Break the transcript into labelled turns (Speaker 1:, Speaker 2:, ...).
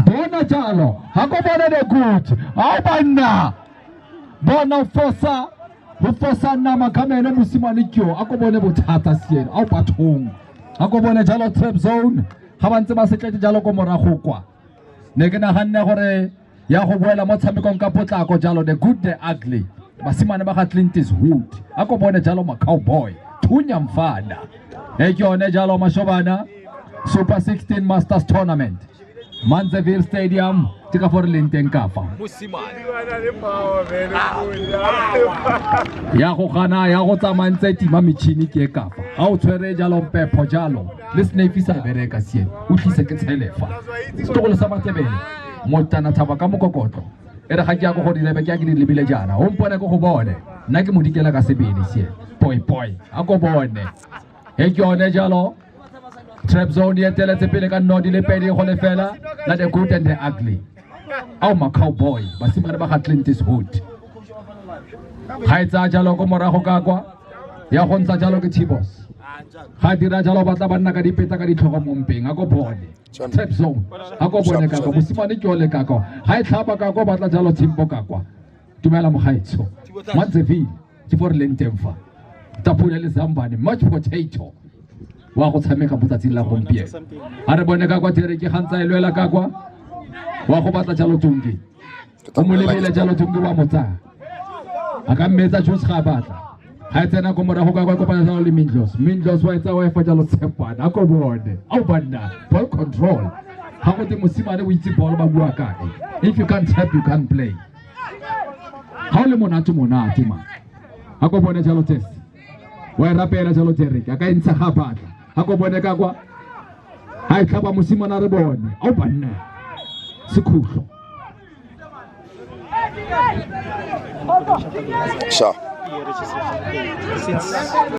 Speaker 1: Bona jalo, ga ko bone the good. Ao banna. Bona fosa, go fosa nama ka meno mosimane ke yo, a ko bone bothata sieno, ao bathong. A ko bone jalo trap zone, ga ba ntse ba setletse jalo ko morago kwa. Ne ke naganne gore ya go boela mo tshamekong ka potlako jalo, the good the ugly. Basimane ba ga Clint Eastwood. A ko bone jalo ma cowboy, thunya mfana. E ke yone jalo mashobana, Super 16 Masters Tournament. Munzeville Stadium, ke ka fo re leng teng ka fa. Ya go gana ya go tsamaya ntse tima metšhini ke e ka fa. Ga o tshwere jalo mpepho jalo le snake sa bereka sie o tlise ke tshelefa. Setlogolo sa Matebele motana thaba ka mokokotlo. E re ga ke ya ko go direbe ke ya ke di lebile jaana. O mpone ko go bone. Nna ke modikela ka sebele sie. Poi poi a ko bone. E ke yone jalo. Trap zone e eteletse pele ka nno di le pedi go lefela la the good and the ugly. Ao ma cowboy basimane ba ga Clint Eastwood. Ga e tsaya jalo ko morago ka kwa ya go ntsha jalo ke Tibos. Ga dira jalo ba tla ba nna ka dipetsa ka ditlhogo mo mpeng a ko bone. Trap zone a ko bone ka kwa mosimane ke ole ka kwa. Ga e tlhapa ka kwa ba tla jalo Thimbo ka kwa. Dumela mogaetsho. Munzeville ke fo re leng teng fa. Tapole le zambane much potato wa go tshameka mo tsatsing la gompieno. A re bone ka kwa tere ke gantsa e lwela ka kwa wa go batla jalo Tungi. O mo lebile jalo Tungi wa mo tsaya. A ka mmetsa juice ga a batla. Ga e tsena ko morago ka kwa kopana jalo le Mindlos. Mindlos wa etsa wa efa jalo tshepana a ko bone. Ao banna ball control. Ga go te mosimane o itse ball ba bua kae. If you can't tap you can't play. Ga o le monate monate man. A ko bone jalo test. Wa e rapela jalo Derek a ka e ntsha ga batla. A ko bone ka kwa. Ha e tlhaba mosimane a re bone. Ao banna. Sekhutlo.
Speaker 2: Sha.
Speaker 3: Since